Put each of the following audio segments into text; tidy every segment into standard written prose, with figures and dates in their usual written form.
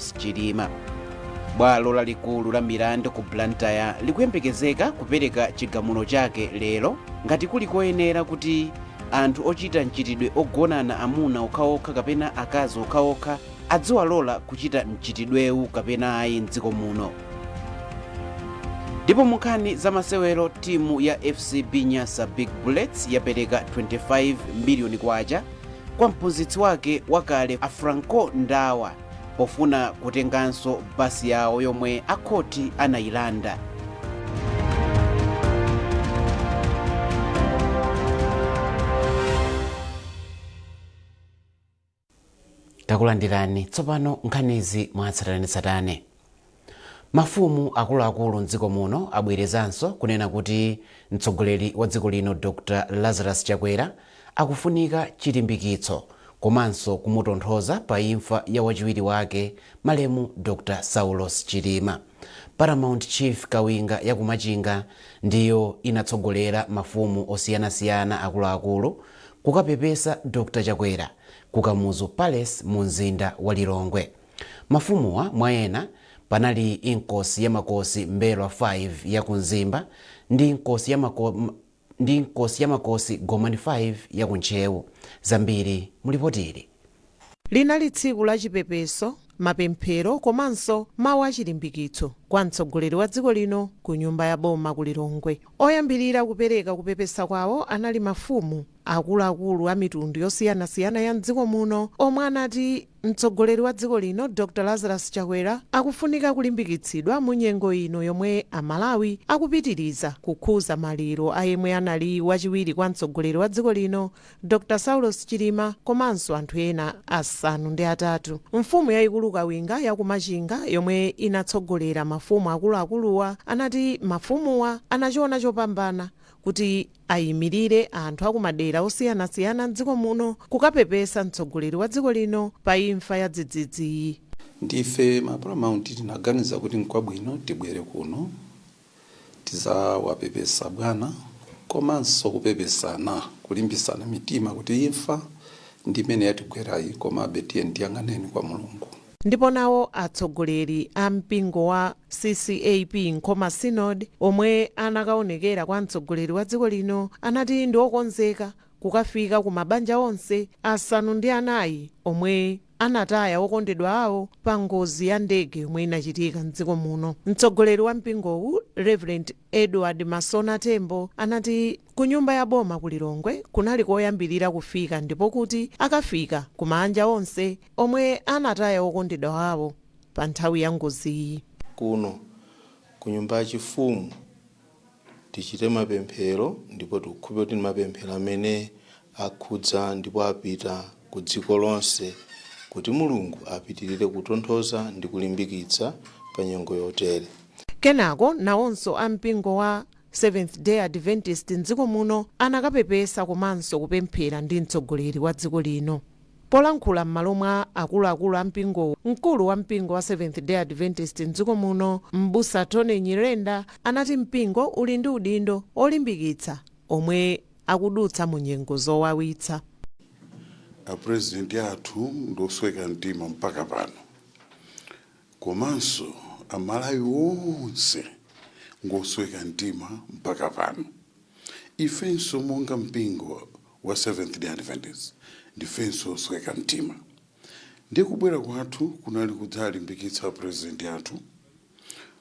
Chilima. Bwalo lalikulu la milandu ku Blantyre likuyembekezeka kupereka chigamulo chake lero ngati kuli koyenera kuti anthu ochita mchitidwe ogonana amuna okhaokha kapena akazi okhaokha adziwalola kuchita mchitidwewu kapena ayi mdziko muno. Ndipo mu nkhani za masewero, timu ya FCB Nyasa Big Bullets yapereka 25 miliyoni kwacha kwa mphunzitsi wake wakale a Franco Ndawa pofuna kutenganso basi yawo yomwe akhoti anayilanda. Takulandirani tsopano nkhanizi mwatsatanetsatane. Mafumu akuluakulu mdziko muno abwerezanso kunena kuti mtsogoleri wa dziko lino Dr Lazarus Chakwera akufunika chilimbikitso komanso kumutonthoza pa imfa ya wachiwiri wake malemu Dr Saulos Chilima. Paramount Chief Kawinga ya ku Machinga ndiyo inatsogolera mafumu osiyanasiyana akuluakulu kukapepesa Dr Chakwera ku Kamuzu Palace mu mzinda wa Lilongwe. Mafumuwa mwa ena panali Inkosi ya Makosi Mbelwa 5 ya ku Mzimba ndi Nkosi ya Makosi Gomani 5 ya ku Ntcheu. Zambiri mu lipotili. Linali tsiku la chipepeso, mapemphero komanso mawu achilimbikitso kwa mtsogoleri wa dziko lino ku nyumba ya boma ku Lilongwe. Oyambirira kupereka kupepesa kwawo anali mafumu akuluakulu a mitundu yosiyanasiyana ya mdziko muno omwe anati mtsogoleri wa dziko lino Dr Lazarus Chakwera akufunika kulimbikitsidwa mu nyengo ino yomwe Amalawi akupitiriza kukhuza maliro a yemwe anali wachiwiri kwa mtsogoleri wa dziko lino Dr Saulos Chilima komanso anthu ena 8. Mfumu yayikulu Kawinga ya ku Machinga yomwe inatsogolera mafumu akuluakuluwa anati mafumuwa anachiona chopambana kuti ayimirire anthu akumadera osiyanasiyana mdziko muno kukapepesa mtsogoleri wa dziko lino pa imfa ya dzidzidziyi. Ndife ma paramount tinaganiza kuti nkwabwino tibwere kuno tizawapepesa bwana komanso kupepesana, kulimbisana mitima kuti imfa ndi imene yatigwerayi, komabe tiye tiyang'aneni kwa Mulungu. Ndipo nawo atsogoleri a mpingo wa CCAP Nkhoma Synod omwe anakaonekera kwa mtsogoleri wa dziko lino anati ndi okonzeka kukafika ku mabanja onse 4 omwe anataya okondedwa awo pa ngozi ya ndege yomwe inachitika mdziko muno. Mtsogoleri wa mpingowu Reverend Edward Masona Tembo anati ku nyumba ya boma ku Lilongwe kunali koyambirira kufika ndipo kuti akafika ku mabanja onse omwe anataya okondedwa awo pa nthawi ya ngoziyi. Kuno ku nyumba yachifumu tichite mapemphero ndipo tikukhulupirira kuti ndi mapemphero amene akhudza ndipo apita ku dziko lonse kuti Mulungu apitirire kutonthoza ndi kulimbikitsa pa nyengo yotere. Kenako nawonso a mpingo wa Seventh Day Adventist mdziko muno anakapepesa komanso kupemphera ndi mtsogoleri wa dziko lino. Polankhula m'malo mwa akuluakulu a mpingowu, mkulu wa mpingo wa Seventh Day Adventist mdziko muno M'busa Tony Nyirenda anati mpingo uli ndi udindo olimbikitsa omwe akudutsa mu nyengo zowawitsa. A president athu ndosweka mtima mpaka pano, komanso Amalawi onse ngosweka mtima mpaka pano. Ifenso monga mpingo wa Seventh Day Adventist ndifenso osweka mtima. Ndi kubwera kwathu kunali kudzalimbikitsa president athu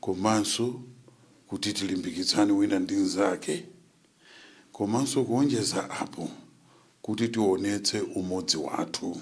komanso kuti tilimbikitsane wina ndi mnzake, komanso kuonjeza apo kuti tionetse umodzi wathu.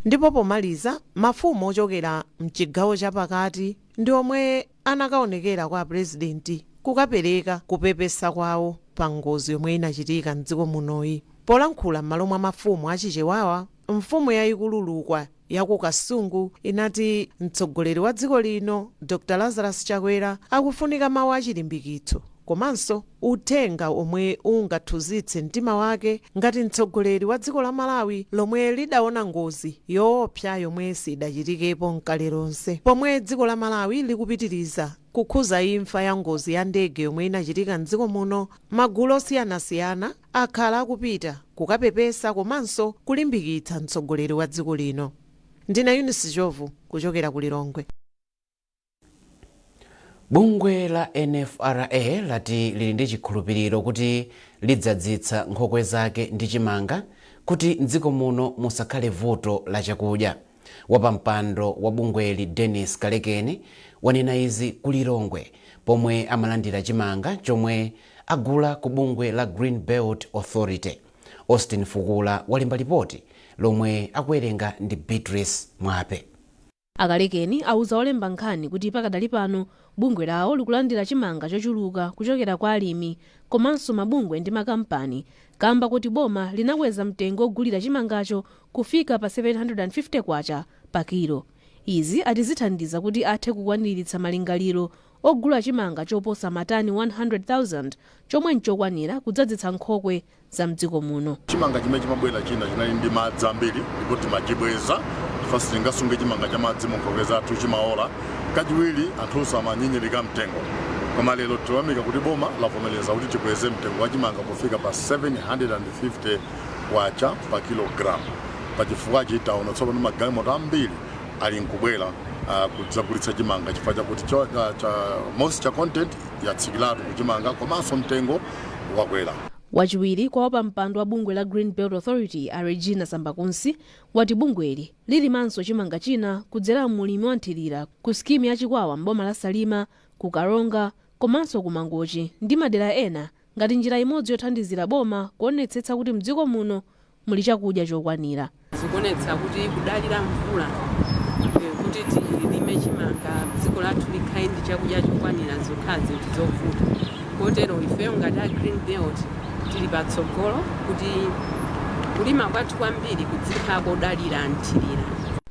Ndipo pomaliza, mafumu ochokera mchigawo chapakati ndi omwe anakaonekera kwa purezidenti kukapereka kupepesa kwawo pa ngozi yomwe inachitika mdziko munoyi. Polankhula m'malo mwa mafumu achichewawa, mfumu yayikulu Lukwa ya ku Kasungu inati mtsogoleri wa dziko lino Dr Lazarus Chakwera akufunika mawu achilimbikitso komanso uthenga omwe ungathunzitse mtima wake ngati mtsogoleri wa dziko la Malawi lomwe lidaona ngozi yoopsa yomwe sidachitikepo nkale lonse. Pomwe dziko la Malawi likupitiriza kukhuza imfa ya ngozi ya ndege yomwe inachitika mdziko muno, magulu osiyanasiyana akhala akupita kukapepesa komanso kulimbikitsa mtsogoleri wa dziko lino. Ndine Eunice Jovu kuchokera ku Lilongwe. Bungwe la NFRA lati lili ndi chikhulupiriro kuti lidzadzitsa nkhokwe zake ndi chimanga kuti mdziko muno musakhale vuto la chakudya. Wapampando wa bungweli, Dennis Kalekeni, wanena izi ku Lilongwe pomwe amalandira chimanga chomwe agula ku bungwe la Green Belt Authority. Austin Fukula walemba lipoti lomwe akuwerenga ndi Beatrice Mwape. Akalekeni auza olemba nkhani kuti pakadali pano bungwe lawo likulandira chimanga chochuluka kuchokera kwa alimi komanso mabungwe ndi makampani, kamba kuti boma linakweza mtengo ogulira chimangacho kufika pa 750 kwacha pa kilo. Izi ati zithandiza kuti athe kukwaniritsa malingaliro ogula chimanga choposa matani 100,000, chomwe nchokwanira kudzadzitsa nkhokwe za mdziko muno. Chimanga chimene chimabwera china chinali ndi madzi ambiri ndipo timachibweza chifukwa sitingasunge chimanga cha madzi mu nkhokwe zathu, chimaola. Kachiwiri, anthunso amanyinyirika mtengo. Koma lero tiyamika kuti boma lavomereza kuti tikweze mtengo wa chimanga kufika pa 750 kwacha pa kilogramu. Pachifukwachi taona tsopano magalimoto ambiri ali nkubwera kudzagulitsa chimanga chifukwa chakuti cha moisture content yatsikiratu kuchimanga komanso mtengo wakwera. Wachiwiri kwa wapampando wa bungwe la Green Belt Authority, a Regina Sambakunsi, wati bungweli lilimanso chimanga china kudzera mulimi wanthirira ku skimu ya Chikwawa mboma la Salima, ku Karonga komanso ku Mangochi ndi madera ena, ngati njira imodzi yothandizira boma kuonetsetsa kuti mdziko muno muli chakudya chokwanira. Zikuonetsa kuti kudalira mvula kuti tilime chimanga, dziko lathu likhale ndi chakudya chokwanira, zokhala zinthu zovuta. Kotero ifeyo ngati a Green Belt tili patsogolo kuti kulima kwathu kwambiri kudzikhala kodalira nthirira.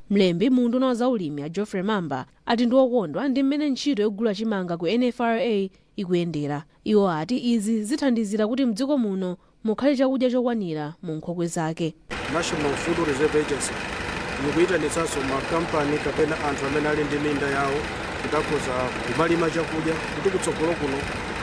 Mlembi mu unduna wa zaulimi, a Geoffrey Mamba, ati ndi okondwa ndi mmene ntchito yogula chimanga ku NFRA ikuyendera. Iwo ati izi zithandizira kuti mdziko muno mukhale chakudya chokwanira mu nkhokwe zake. National Food Reserve Agency ikuyitanitsanso makampani kapena anthu amene ali ndi minda yawo kuti akhoza kumalima chakudya, kuti kutsogolo kuno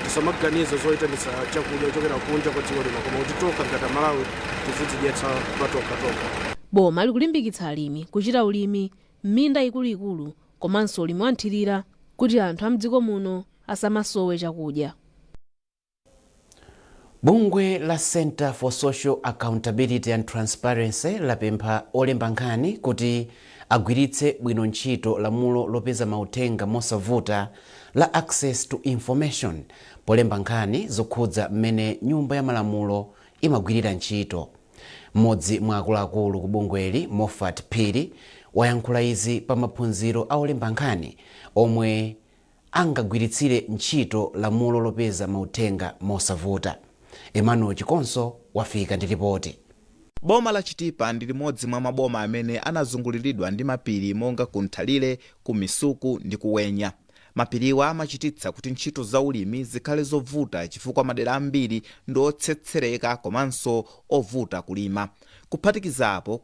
tisamaganize zoyitanitsa chakudya kuchokera kunja kwa dziko lino, koma kuti tokha ngati Malawi tizidzidyetsa patokhatokha. Boma likulimbikitsa alimi kuchita ulimi m'minda ikuluikulu komanso ulimi wanthirira kuti anthu a mdziko muno asamasowe chakudya. Bungwe la Center for Social Accountability and Transparency lapempha olemba nkhani kuti agwiritse bwino ntchito lamulo lopeza mauthenga mosavuta la Access to Information polemba nkhani zokhudza mmene Nyumba ya Malamulo imagwirira ntchito. Mmodzi mwa akuluakulu ku bungweli, Moffat Phiri, wayankhula izi pa maphunziro a olemba nkhani omwe angagwiritsire ntchito lamulo lopeza mauthenga mosavuta. Emmanuel Chikonso wafika ndi ripoti. Boma la Chitipa ndi limodzi mwa maboma amene anazunguliridwa ndi mapiri monga ku Nthalire, ku Misuku ndi kuwenya. Mapiriwa amachititsa kuti ntchito za ulimi zikhale zovuta chifukwa madera ambiri ndi otsetsereka komanso ovuta kulima. Kuphatikizapo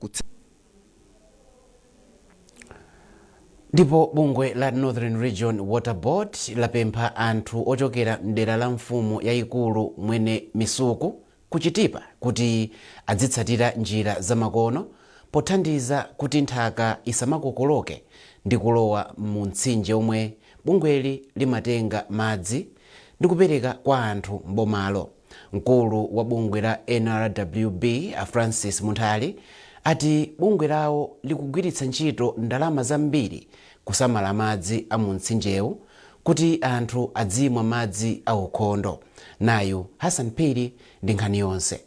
Ndipo bungwe la Northern Region Water Board lapempha anthu ochokera mdera la mfumu yayikulu Mwene Misuku kuchitipa kuti adzitsatira njira zamakono pothandiza kuti nthaka isamakokoloke ndi kulowa mu mtsinje omwe bungweli limatenga madzi ndi kupereka kwa anthu m'bomalo. Mkulu wa bungwe la NRWB, a Francis Munthali, ati bungwe lawo likugwiritsa ntchito ndalama zambiri kusamala madzi a mu mtsinjewu kuti anthu adzimwa madzi aukhondo. Nayu Hassan Phiri ndi nkhani yonse.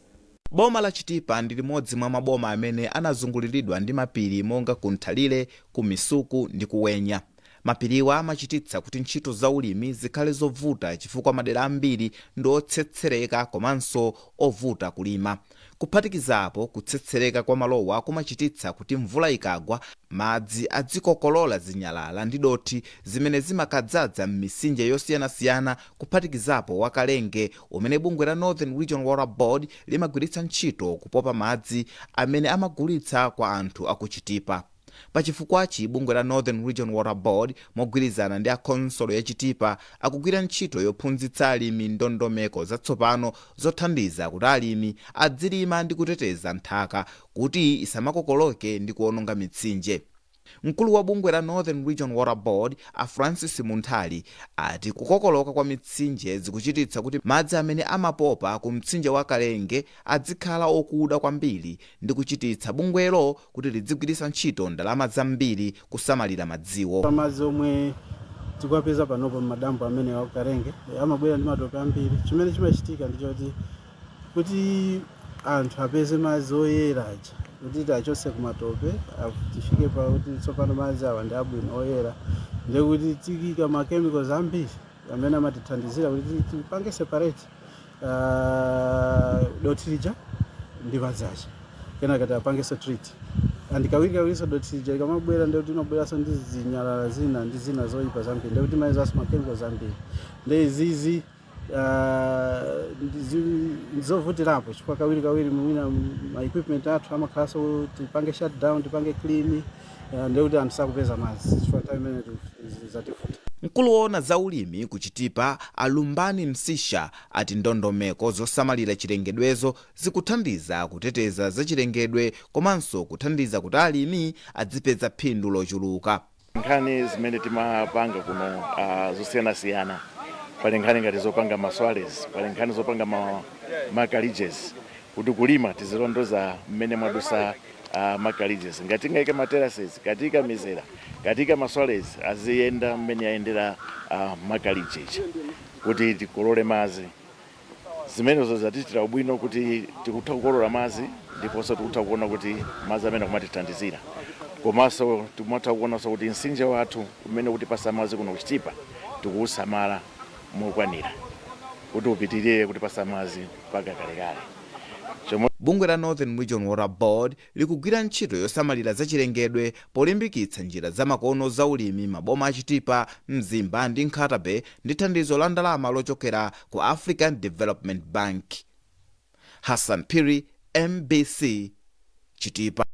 Boma la Chitipa ndi limodzi mwa maboma amene anazunguliridwa ndi mapiri monga ku Nthalire, ku Misuku ndi kuwenya. Mapiriwa amachititsa kuti ntchito za ulimi zikhale zovuta chifukwa madera ambiri ndi otsetsereka komanso ovuta kulima. Kuphatikizapo kutsetsereka kwa malowa kumachititsa kuti mvula ikagwa, madzi adzikokolola zinyalala ndi dothi zimene zimakadzaza m'mitsinje yosiyanasiyana, kuphatikizapo Wakalenge umene bungwe la Northern Region Water Board limagwiritsa ntchito kupopa madzi amene amagulitsa kwa anthu akuchitipa. Pachifukwachi, bungwe la Northern Region Water Board mogwirizana ndi akhonsolo ya Chitipa akugwira ntchito yophunzitsa alimi ndondomeko zatsopano zothandiza kuti alimi adzilima ndi kuteteza nthaka kuti isamakokoloke ndi kuononga mitsinje. Mkulu wa bungwe la Northern Region Water Board, a Francis Munthali, ati kukokoloka kwa mitsinje zikuchititsa kuti madzi amene amapopa ku mtsinje wa Kalenge adzikhala okuda kwambiri ndi kuchititsa bungwelo kuti lidzigwiritsa ntchito ndalama zambiri kusamalira madziwo. Madzi omwe tikuwapeza panopo m'madambo amene wa Kalenge amabwera ndi matope ambiri. Chimene chimachitika ndichoti kuti anthu apeze madzi oyera aja, kuti tiachotse kumatope, tifike pakuti tsopano madzi awa ndi abwino, oyera, ndekuti tiyika ma chemicals ambiri amene amatithandizira kuti tipange separate dothi lija ndi madzi aja, kenaka tiapangenso treat. And kawirikawirinso dothi lija likamabwera, ndekuti imabweranso ndi zinyalala zina ndi zina zoyipa zambiri, ndekuti mayizanso ma chemicals ambiri. Ndi izizi ndizovutirapo chifukwa kawirikawiri mwina ma equipment athu amakhalanso tipange shutdown, tipange clean, ndekuti anthu sakupeza madzi chifukwa nthawi imene zativuta. Mkulu woona za ulimi ku Chitipa, Alumbani Msisha, ati ndondomeko zosamalira chilengedwezo zikuthandiza kuteteza zachilengedwe komanso kuthandiza kuti alimi adzipeza phindu lochuluka. Nkhani zimene timapanga kuno zosiyanasiyana, pali nkhani ngati zopanga ma swales, pali nkhani zopanga ma gullies, kuti kulima tizilondoza mmene mwadusa ma gullies. Ngati tingayike ma terraces, katika mizera, katika ma swales, aziyenda mmene yayendera ma gullies kuti tikolole madzi. Zimenezo zatichitira ubwino kuti tikutha kukolola madzi, ndiponso tikutha kuona kuti madzi amene akumatithandizira. Komanso timatha kuonanso kuti mtsinje wathu umene kutipasa madzi kuno kuChitipa tikuwusamala mokwanira kuti upitirire kutipasa madzi mpaka kalekale. Chomwe Bungwe la Northern Region Water Board likugwira ntchito yosamalira zachilengedwe polimbikitsa njira zamakono za ulimi maboma aChitipa, Mzimba ndi Nkhata Bay ndi thandizo la ndalama lochokera ku African Development Bank. Hassan Phiri, MBC, Chitipa.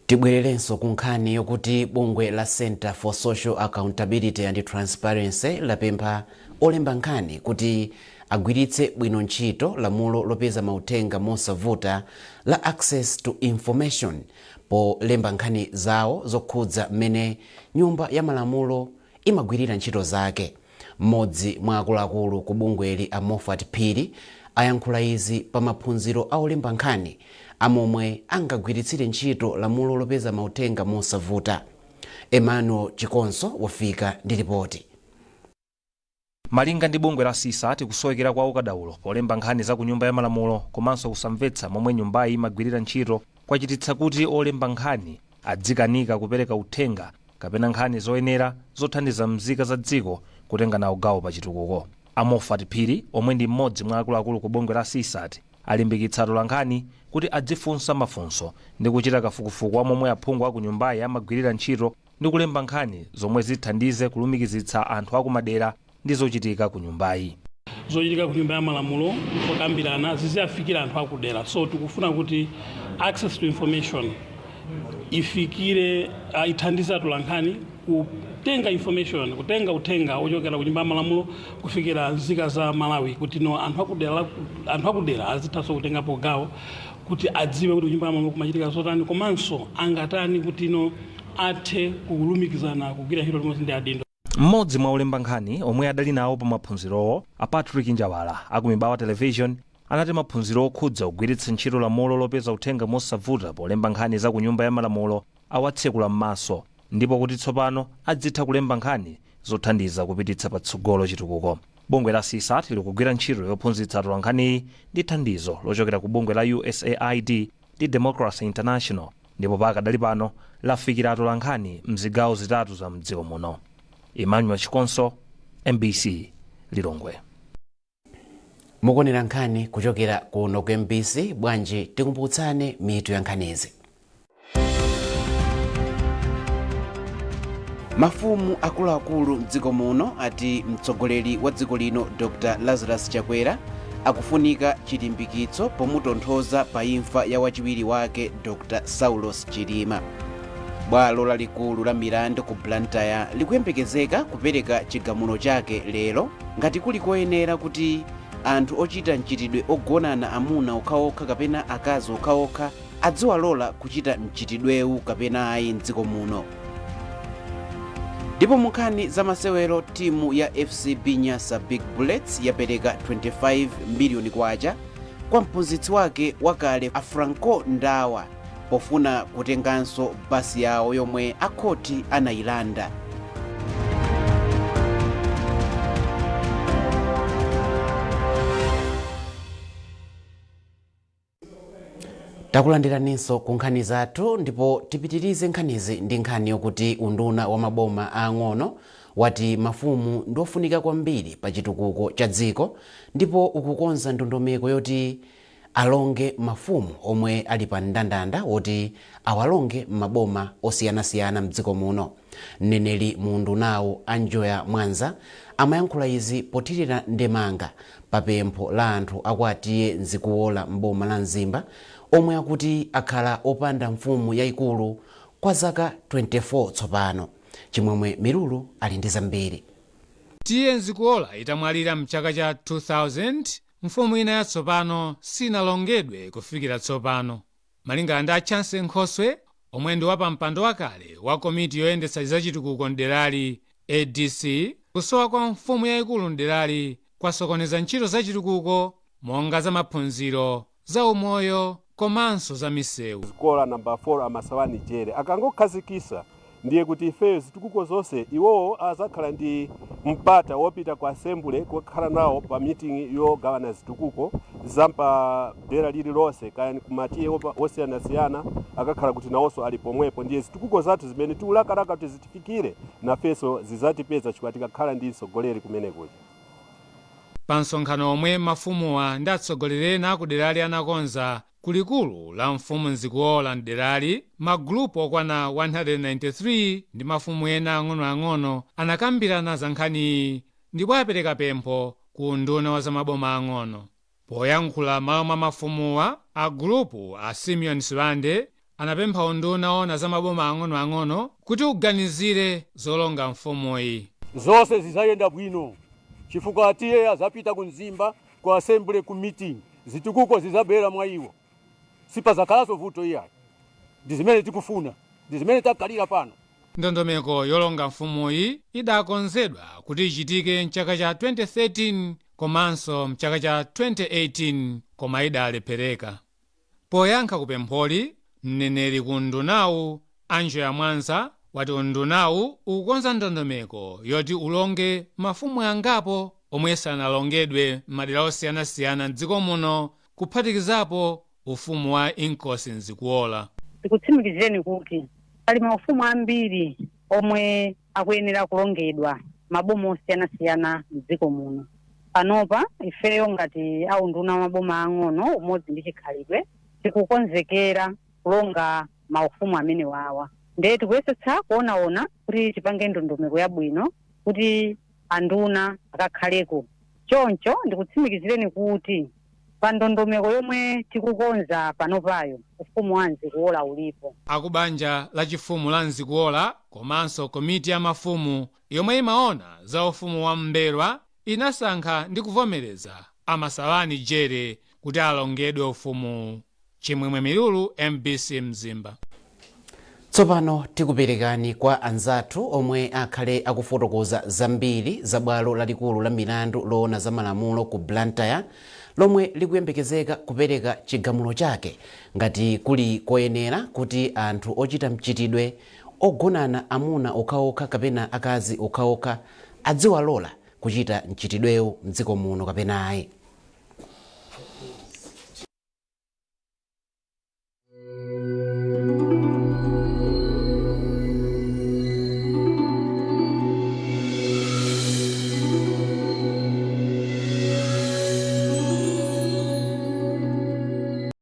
Tibwererenso ku nkhani yokuti bungwe la Center for Social Accountability and Transparency lapempha olemba nkhani kuti agwiritse bwino ntchito lamulo lopeza mauthenga mosavuta la Access to Information polemba nkhani zawo zokhudza mmene Nyumba ya Malamulo imagwirira ntchito zake. Mmodzi mwa akuluakulu ku bungweli, a Moffat Phiri, ayankhula izi pa maphunziro a olemba nkhani amomwe angagwiritsire ntchito lamulo lopeza mauthenga mosavuta. Emmanuel Chikonso wafika ndi ripoti. Malinga ndi bungwe la CSAT, kusowekera kwa ukadaulo polemba nkhani za ku Nyumba ya Malamulo komanso kusamvetsa momwe nyumbayi imagwirira ntchito kwachititsa kuti olemba nkhani adzikanika kupereka uthenga kapena nkhani zoyenera zothandiza mzika za dziko kutenga nawo gawo pa chitukuko. A Moffat Phiri, omwe ndi mmodzi mwa akuluakulu ku bungwe la CSAT, alimbikitsa atolankhani kuti adzifunsa mafunso ndi kuchita kafukufuku wa momwe aphungu aku nyumbayi amagwirira ntchito ndi kulemba nkhani zomwe zithandize kulumikizitsa anthu akumadera ndi zochitika ku nyumbayi. Zochitika ku Nyumba ya Malamulo pokambirana ziziafikira anthu akudera. So tikufuna kuti access to information ifikire, ithandize atolankhani kutenga information, kutenga uthenga ochokera ku Nyumba ya Malamulo kufikira nzika za Malawi, kuti no anthu akudera azithanso kutengapo gawo kuti adziwe kuti ku Nyumba ya Malamulo kumachitika zotani, komanso angatani kuti no athe kulumikizana, kugwira ntchito limodzi ndi adindo. Mmodzi mwa olemba nkhani omwe adali nawo pa maphunzirowo, a Patrick Njawala aku Mibawa Television, anati maphunziro okhudza kugwiritsa ntchito lamulo lopeza uthenga mosavuta polemba nkhani za ku Nyumba ya Malamulo awatsekula m'maso, ndipo kuti tsopano adzitha kulemba nkhani zothandiza kupititsa patsogolo chitukuko. Bungwe la CSAT likugwira ntchito yophunzitsa atolankhaniyi ndi thandizo lochokera ku bungwe la USAID ndi Democracy International, ndipo pakadali pano lafikira atolankhani mzigawo zitatu za mdziko muno. Emmanuel Chikonso, MBC, Lilongwe. Mukuonera nkhani kuchokera kuno ku MBC. Bwanji tikumbutsane mitu ya nkhanizi? Mafumu akuluakulu mdziko muno ati mtsogoleri wa dziko lino Dr Lazarus Chakwera akufunika chilimbikitso pomutonthoza pa imfa ya wachiwiri wake Dr Saulos Chilima. Bwalo lalikulu la milandu ku Blantyre likuyembekezeka kupereka chigamulo chake lero ngati kuli koyenera kuti anthu ochita mchitidwe ogonana amuna okhaokha kapena akazi okhaokha. adziwalola kuchita mchitidwewu kapena ayi mdziko muno. Ndipo mu nkhani za masewero, timu ya FCB Nyasa Big Bullets yapereka 25 miliyoni kwacha kwa mphunzitsi wake wakale a Franco Ndawa pofuna kutenganso basi yawo yomwe akhoti anayilanda. Takulandiraninso ku nkhani zathu, ndipo tipitirize nkhanizi ndi nkhani yokuti unduna wa maboma aang'ono wati mafumu ndi ofunika kwambiri pa chitukuko cha dziko, ndipo ukukonza ndondomeko yoti alonge mafumu omwe ali pa mndandanda woti awalonge m'maboma osiyanasiyana mdziko muno. Mneneri mu undunawo, Anjoya Mwanza, amayankhula izi pothirira ndemanga pa pempho la anthu aku Atiye Nzikuwola m'boma la Mzimba, omwe akuti akhala opanda mfumu yayikulu kwa zaka 24 tsopano. Chimwemwe Milulu ali ndi zambiri. Tiye Nzikuwola itamwalira mchaka cha 2000, mfumu ina yatsopano sinalongedwe kufikira tsopano. Malingana ndi a Chance Nkhoswe, omwe ndi wapampando wakale wa komiti yoyendetsa zachitukuko mderali, ADC, kusowa kwa mfumu yayikulu mderali kwasokoneza ntchito zachitukuko monga za maphunziro, za umoyo komanso za misewu. Zikola namba 4, Amasawani Jere akangokhazikisa, ndiye kuti ifeyo zitukuko zonse, iwowo azakhala ndi mpata wopita ku assembly kukhala nawo pa meeting yogawana zitukuko zampa dera lililonse, kaya kumatiye osiyanasiyana, akakhala kuti nawonso ali pomwepo, ndiye zitukuko zathu zimene tiulakalaka kuti zitifikire nafenso zizatipeza, chifukwa tikakhala ndi mtsogoleri kumene kuja. Pa msonkhano omwe mafumuwa ndi atsogoleri ena akuderali anakonza kulikulu la mfumu Nzikuwola mderali, magulupu okwana 193 ndi mafumu ena ang'onoang'ono anakambirana za nkhaniyi ndipo apereka pempho ku nduna wa zamaboma ang'ono. Poyankhula mawu mwa mafumuwa, a gulupu a Simeon Sibande anapempha unduna ona za maboma ang'onoang'ono kuti uganizire zolonga mfumuyi. Zonse zizayenda bwino chifukwa atiye azapita ku Mzimba ku assembly, ku meeting, zitukuko zizabwera mwa iwo, sipazakhalanso vuto iyayi. Ndi zimene tikufuna, ndi zimene takhalira pano. Ndondomeko yolonga mfumuyi idakonzedwa kuti ichitike mchaka cha 2013 komanso mchaka cha 2018, koma idalephereka. Poyankha kupempholi, mneneri ku undunawu, Anjoya Mwanza, wati undunawu ukukonza ndondomeko yoti ulonge mafumu angapo omwe sanalongedwe m'madera osiyanasiyana mdziko muno, kuphatikizapo ufumu wa Inkosi Nzikuwola. Tikutsimikizireni kuti pali maufumu ambiri omwe akuyenera kulongedwa maboma osiyanasiyana mdziko muno. Panopa ifeyo ngati aunduna wa maboma ang'ono, umodzi ndi chikhalidwe, tikukonzekera kulonga maufumu amene wawa, ndiye tikuyesetsa kuonaona kuti tipange ndondomeko yabwino kuti anduna akakhaleko. Choncho ndikutsimikizireni kuti pa ndondomeko yomwe tikukonza panopayo, ufumu wa Nzikuwola ulipo. Akubanja la chifumu la Nzikuwola komanso komiti ya mafumu yomwe imaona za ufumu wa Mberwa inasankha ndi kuvomereza Amasalani Jere kuti alongedwe ufumu. Chimwemwe Milulu, MBC, Mzimba. Tsopano tikuperekani kwa anzathu omwe akhale akufotokoza zambiri za bwalo lalikulu la milandu loona za malamulo ku Blantyre, lomwe likuyembekezeka kupereka chigamulo chake ngati kuli koyenera kuti anthu ochita mchitidwe ogonana amuna okhaokha kapena akazi okhaokha adziwalola kuchita mchitidwewu mdziko muno kapena ayi.